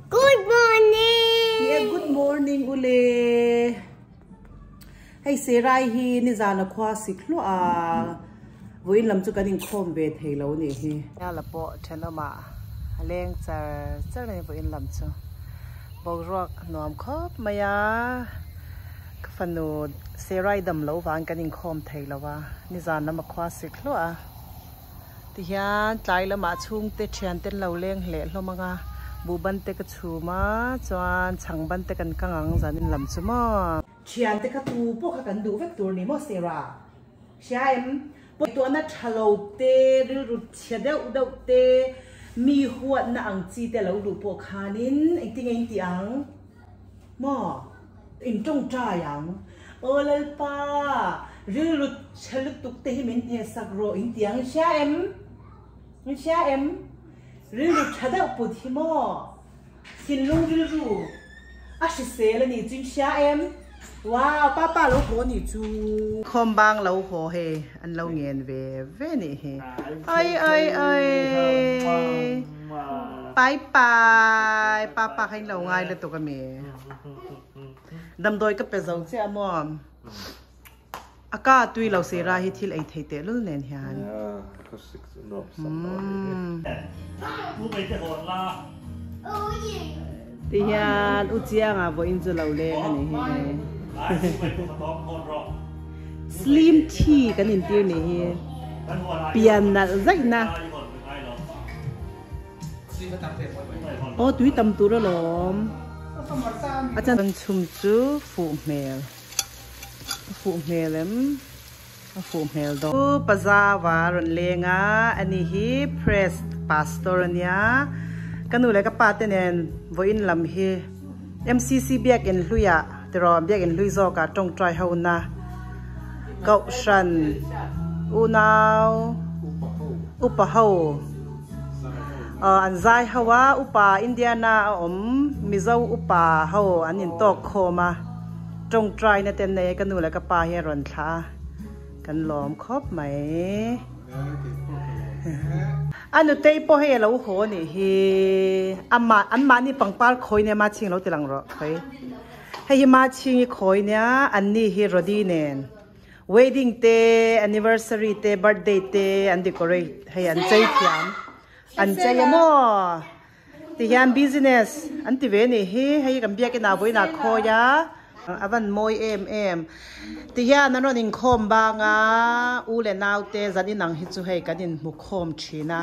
Good morning. Yeah, good morning ule. Hei Serai hi nizan a khua sik hluah a, vawiin lam chu kan inkhawm ve thei lo ni hi. La pawh thenawmah a leng char char a ni vawiin lam chu. Boruak nuam khawp mai a, ka fanu Serai dam lo vang kan inkhawm thei lo a, nizan lam a khua sik hluah a. Tihian tlai lamah chhungte thiante an lo leng hleh hlawm ang a, buhban te ka chhum a, chuan chhangban te kan kang ang zanin lam chu maw. Thiante kha tu pawh kha kan duh vek tur ni maw Sarah? Hria em? Tuahna tha lo te, rilru chhe deuh deuh te, mi huatna ang chi te lo luh pawh khanin engtin nge in tih ang maw? In tawngtai ang. Aw Lalpa, rilru chhe lutuk te hi min hnehsak rawh in ti ang. Hria em? In hria em? Rilru tha deuh put hi maw? Thinlung rilru a hrisel a nih chu in hria em? Wow, papa lo haw nih chu. Khawm bang lo haw hei an lo ngen ve ve nih hi. Ai ai ai. Pai pai. Papa kha in lo ngai lutuk a mi. Damdawi ka pe zo chiah a maw? A ka tui lo sira hi thil ei thei teh lul nen hian. Ti hian u Chianga vawiin chu lo leng a ni hi. Slim tea kan intir ni hi. Pian nalh zaih na. Aw tui tam tur alawm. A chan chhum chu fuh hmel. A fuh hmel em? A fuh hmel dawn. Pu Pazawa rawn leng a, ani hi Press Pastor a nia. Ka nu leh ka pa te nen vawiin lam hi MCC Biakinn hluiah tiraw Biakinn hlui zawkah tawngtai ho na Kohhran unau upa ho an zai ho a, upa Indiana a awm Mizo upa ho an intawk khawm a. Tawngtai na te nei ka nu leh ka pa hi a rawn thlah a, kan lawm khawp mai. A nutei pawh hei a lo haw anih hi, amah an mahni pangpar khawi nia Machhing lo ti lang rawh khawi. Hei hi Machhingi khawi nia an ni hi Rody nen wedding te anniversary te birthday te an decorate hei an chei thiam an chei a maw. Ti hian business an ti ve nih hi, hei kan biakin ah vawiin ah khawi a, a van mawi em em. Ti hian an rawn inkhawm bang a, u leh nau te zan inang hi chu hei kan inhmu khawm thin a,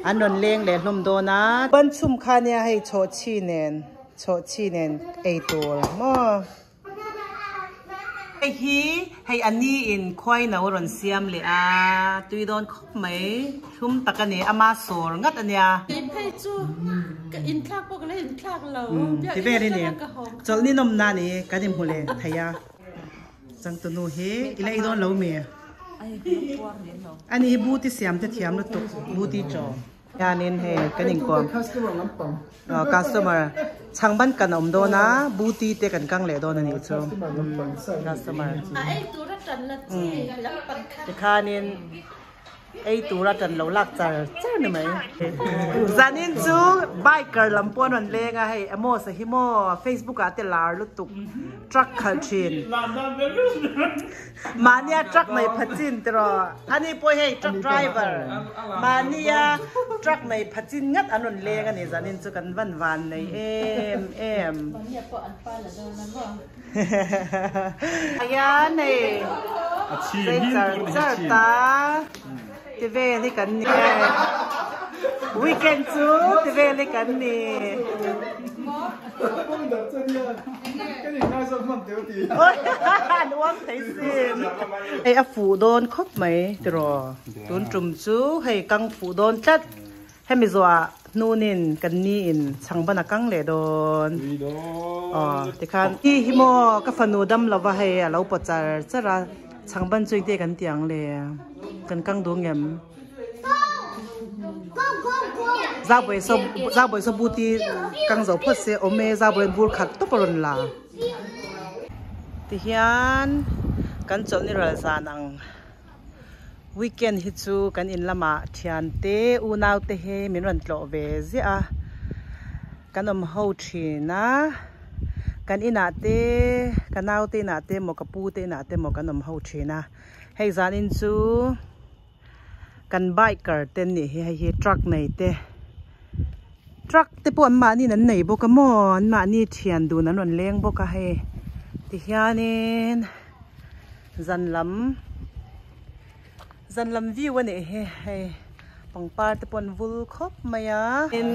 an rawn leng leh hlawm dawn a. Ban chhum kha nia hei chhawhchhi nen, chhawhchhi nen ei tur maw. Hei hi hei a ni in khuai no a rawn siam leh a, tui dawn khawp mai, thlum tak a ni, ama sawr ngat a nia. Kei phei chu ka inthlak pawh ka la inthlak lo, Ti vel hi ni, chawlh ni nawmna a ni, kan inhmu leh thei a. Changtunu hi i la ei dawn lo mi? Ani hi buti siam te thiam lutuk, buti chaw. Hianin hei kan inkawm customer chhang ban kan awm dawn a buti te kan kang leh dawn a nih chu customer tikhanin ei tura tan lo lak char char ni mai zanin chu biker lam pawh an rawn leng a hei Amos a hi maw facebook ah te lar lutuk truck khalh thin Mahnia truck nei pha chin tiraw? Ani pawh hei truck driver mahnia truck nei pha chin ngat an rawn leng a ni zanin chu kan van van nei em em. Hian hei zei char char ta ti vel hi kan ni e weekend chu ti vel hi kan ni. An uang thei sin. Hei a fuh dawn khawp mai tiraw tun tum chu hei kang fuh dawn tlat hemi zawhah hnunin kan ni in chhangban a kang leh dawn aw tikhan hi hi maw ka fanu dam lova hei a lo pawt char char a chhangban chu engte kan tih ang le kan kang duh ngem. Zaubawi saw zaubawi saw buti kang zo phawt se awm e zaubawi bur khat tawp a rawn la. Tihian kan chawlh ni ral zan ang weekend hi chu kan in lamah thiante unau te hi min rawn tlawh ve ziah a. Kan awm ho thin a, kan inah te, ka naute inah te emaw ka pu te inah te emaw kan awm ho thin a. Hei zanin chu kan biker te an nih hi, hei hi truck nei te, truck te pawh an mahniin an nei bawk a maw, an mahni thian dun an rawn leng bawk a hei tihianin zan lam. Zan lam view a nih hi hei pangpar te pawh an vul khawp mai a. Tin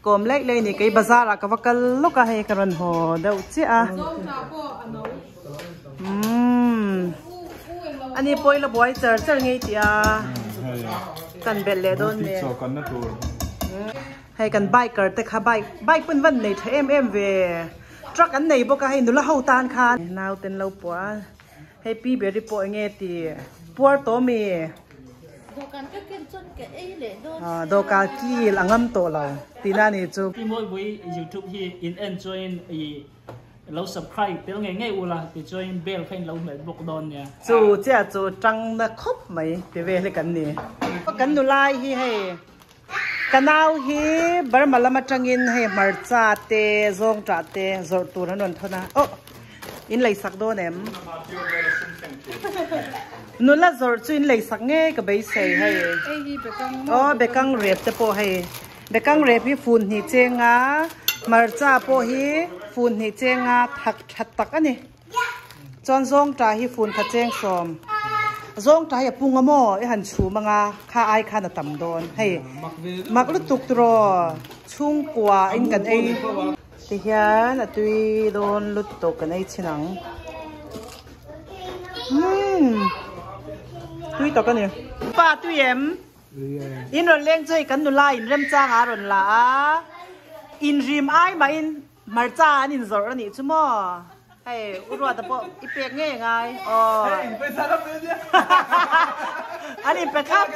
kawm laih laih a ni kei bazar ah ka va kal lawk a hei ka rawn haw deuh chiah a. Umm ani pawh ila buai char char ngei tih a kan belh leh dawn nen. Hei kan biker te kha bike bike pawn van nei tha em em ve truck an nei bawk a hei nula ho tan khan naute an lo puah a. Hei pi beri pawh enge ti puar tawh mi? Dawhkan ka ken chuan ka ei leh dawn sia. Dawhkan kil a ngam tawh lo tihna ni chu. Pi Mawipui youtube hi in en chuan i lo subscribe tel ngei ngei ula tichuan bell kha in lo hmet bawk dawn nia. Chu chiah chu tangna khawp mai ti vel hi kan ni. Kan nulai hi hei ka nau hi Burma lam atangin hei hmarcha te zawngtah te zawrh tur an rawn thawn a oh in lei sak dawn em nula zawrh chu in lei sak nge ka beisei hei aw bekang rep te pawh hei bekang rep hi fun hnih chenga hmarcha pawh hi fun hnih chenga thak tha tak a ni. Chuan zawngṭah hi fun kha cheng sawm. Zawngṭah hi a pung a maw? I han chhum anga kha ai khan a tam dawn. Hei mak lutuk tiraw chhungkua in kan ei. Tihian a tui dawn lutuk kan ei chhin ang. Umm tui tak a ni. Pa tui em? In rawn leng chu hei kan nula in remchang ah a rawn la a. Inrim ai mahin Hmarcha an inzawrh a nih chu maw? Hei u Ruata pawh i pek ngei angai aw. Hei in pawisa ram ve nia. An in pe thlap.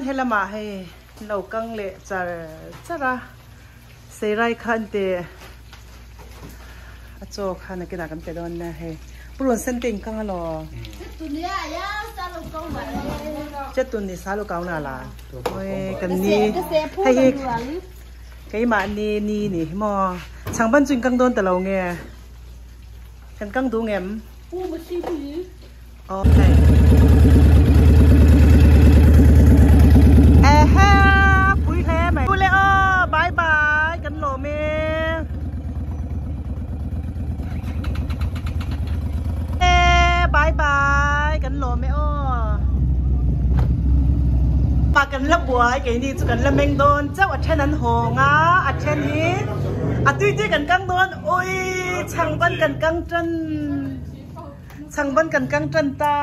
Helamah hei an lo kang leh char char a, Seirai kha an ti a chaw kha nakinah kan pe dawn nia hei. Purun sen te in kang alaw. Chetun ni sa lo kau na la. Oi kan ni hei hi. Keimah ni ni nih hi maw. Changban chu in kang dawn ta lo nge? Kan kang duh ngem? Pu ma si pui. Okay. Ehe, pui hle mai. Pu le aw, bye bye, kan lawm e. E, bye bye, kan lawm e aw. Pa kan la buai keini chu kan la meng dawn chauh a then an hawng a a then hi a tui tui kan kang dawn ui chhang ban kan kang tan chhang ban kan kang tan ta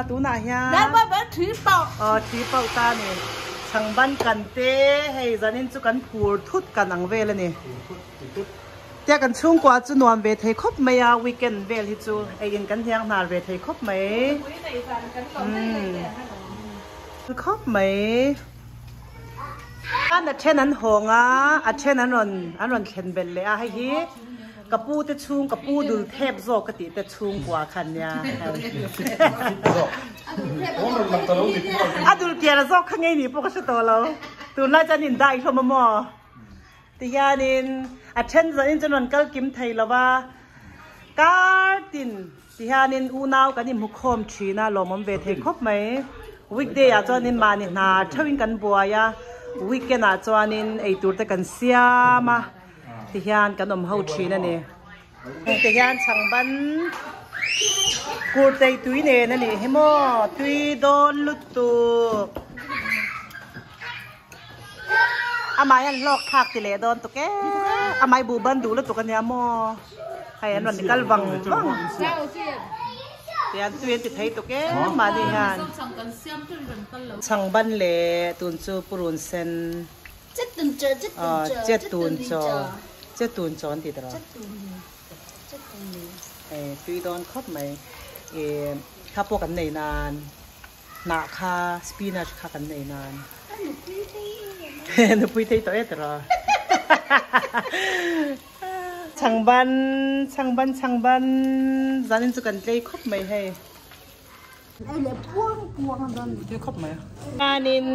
tunah hian aw thi pau ta ni chhang ban kan te hei zanin chu kan phur thut kan ang vel a ni. Tia kan chhungkua chu nuam ve thei khawp mai a, weekend vel hi chu ei in kan hiang hnar ve thei khawp mai. Umm khawp mai. An a then an hawng a, a then an rawn an rawn thlen belh leh a, hei hi ka pu te chhung ka pu dul thep zawk ka tih te chhungkua kha nia. A dul piar zawk kha ngei nih pawh ka hre tawh lo, tunlai chuan in dai hlawm a maw? Tihianin a then zanin chuan rawn kal kim thei lo va, kar tin tihianin unau kan inhmu khawm thin a, lawmawm ve thei khawp mai. Weekday ah chuanin mahni hna theuhin kan buai a, weekend ah chuanin eitur te kan siam a, tihian kan awm ho thin a ni. Tihian chhangban kurtei tui nen a nih hi maw, tui dawn lutuk. Amah hian hlawk thlak ti leh dawn tuk e. Amah hi buh ban duh lutuk ania maw. Hei an rawn kal vang vang. Tian tui an ti thei tuk e mahni hian. Chhang ban leh tun chu purun sen. Chet tun chaw. Chet tun chaw an ti tawh. Hei tui dawn khawp mai. Kha pawh kan nei nan. Hnah kha spinach kha kan nei nan. A nupui thei em. Nupui thei tawh e tiraw. Chhangban chhangban chhangban zanin chu kan tlei khawp mai hei. Ei leh puang puang a dawn. Tui khawp mai. Chuanin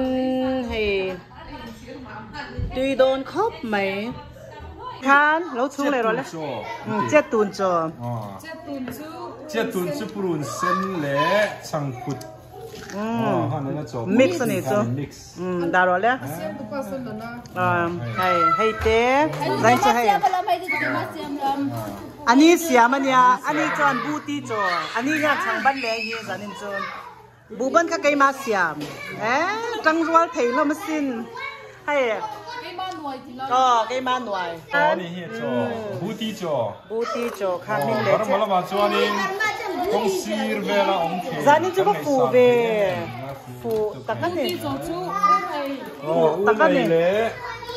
hei. Tui dawn khawp mai. Khan lo chhung leh rawh le. Chet tun chaw. Chet tun chu purun sen leh chhangphut. Mix a nih chu. Dah rawh le. Hei hei te zain chu hei. Ani siam a nia ani chuan buti chaw ani hian chhang ban leh hi zanin chu. Buhban kha keimah siam eh tangrual thei hlawm asin hei Keimah nuai ti lo. Aw keimah nuai. Chaw ni hi chaw buti chaw. Buti chaw kha min leh che. Lamah chuanin kawng sir vela awm thei. Zanin chu ka fu ve fu tak a ni. Buti chaw chu unei. Aw unei leh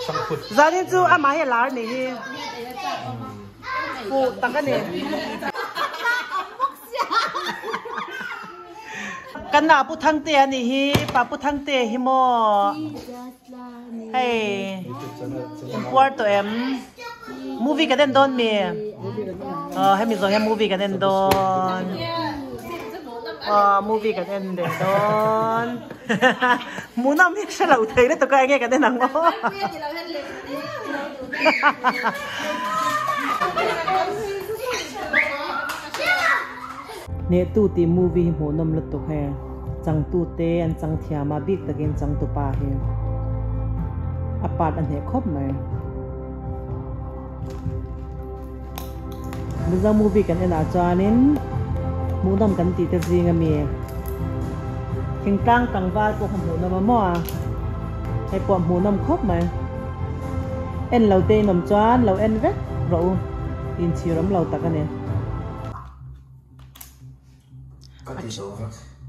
chhangphut. Zanin chu amah hi a lar ni hi fu tak a ni. Kan na Pu Thangtea a nih hi, Pa Pu Thangtea hi maw hei inpuar tawh em? Movie kan en dawn mi? Aw hemi zawng hian movie kan en dawn. Aw movie kan en leh dawn. Hmuhnawm hi hre lo thei lutuk a enge kan en ang aw. Hnehtu tih movie hi hmuhnawm lutuk hei. Changtu te an chang thiam a, bik takin changtupa hi a part a hneh khawp mai. Mizo movie kan enah chuanin hmuhnawm kan tih te zing ami thingtlang tlangval pawh kha hmuhnawm a maw a, hei pawh hmuhnawm khawp mai. En lo te in awm chuan lo en vek rawh u, inchhir awm lo tak a ni.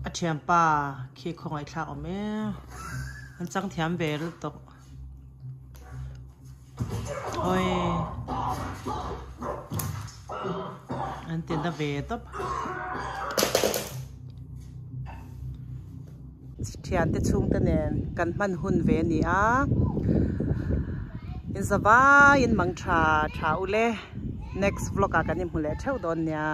A thianpa khi khawngaihthlak awm e, an chang thiam ve lutuk. Oi an ti na ve tawp. Thiante chhungte nen kan hman hun ve a ni a, in zavaiin mang tha tha ule next vlog ah kan inhmu leh theuh dawn nia.